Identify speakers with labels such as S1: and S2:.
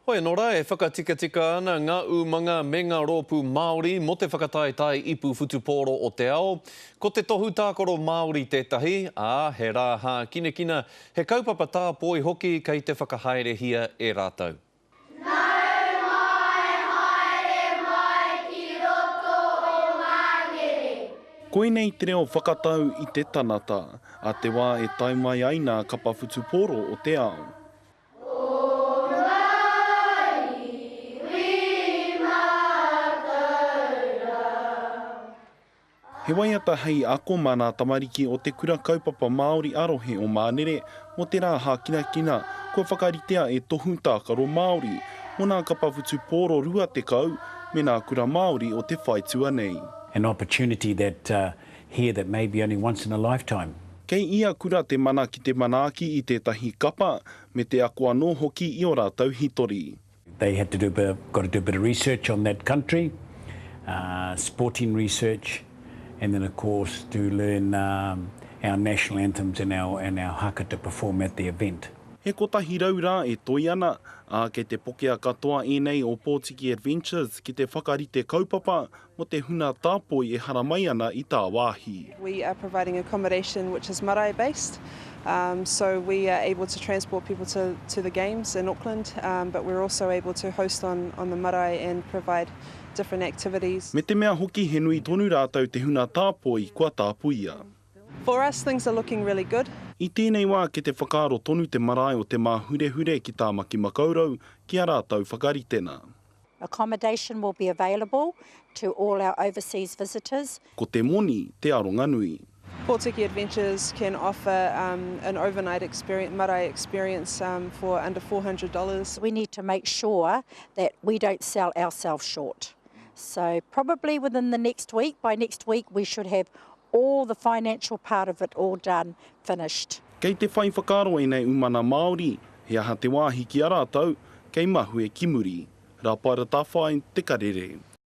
S1: Hoi anō rā, e whakatikatika ana ngā umanga me ngā rōpū Māori mō te whakataetae ipu whutupōro o te ao. Ko te tohu tākaro Māori tētahi, ā, he rā hākinakina, he kaupapa tāpoi hoki kei te whakahaerehia e rātou.
S2: Nau mai, haere mai ki roto o Māngere.
S3: Koinei te reo whakatau i te tanata, a te wā e tae mai ai nā kapa whutupōro o te ao.
S2: O ngā iwi mātauranga.
S3: He waiata hei ako mā nā tamariki o Te Kura Kaupapa Māori a Rohe o Mānere mō te rā hākinakina kua whakaritea e Tohu Tākaro Māori mō nā kapa whutupōro 20 me nā kura Māori o te whaitua nei.
S4: An opportunity that here that may be only once in a lifetime.
S3: Kei ia kura te mana ki te manaaki i tētahi kapa, me te ako anō hoki i ō rātou hitori.
S4: They had to do a bit of, got to do a bit of research on that country, sporting research, and then of course to learn our national anthems and our, and our haka to perform at the event.
S3: He 100 rā e toi ana, ā, kei te pokea katoa ēnei o Pōtiki Adventures ki te whakarite kaupapa mō te huna tāpoi e haramai ana i tāwāhi.
S5: We are providing accommodation which is marae based, so we are able to transport people to to the games in Auckland, but we're also able to host on on the marae and provide different activities.
S3: Me te mea hoki he nui tonu rātou te huna tāpoi kua tāpuia.
S5: For us things are looking really good.
S3: I tēnei wā kei te whakaaro tonu te marae o Te Māhurehure ki Tāmaki Makaurau ki a rātou whakaritena.
S6: Accommodation will be available to all our overseas visitors.
S3: Ko te moni te aronga nui.
S5: Pōtiki Adventures can offer an overnight experience, marae experience for under $400.
S6: We need to make sure that we don't sell ourselves short. So probably within the next week, by next week we should have all the financial part of it all done, finished.
S3: Kei te whai whakaaro ēnei umana Māori, he aha te wāhi ki a rātou, kei mahue ki muri. Rapaira Tawhai, Te Karere.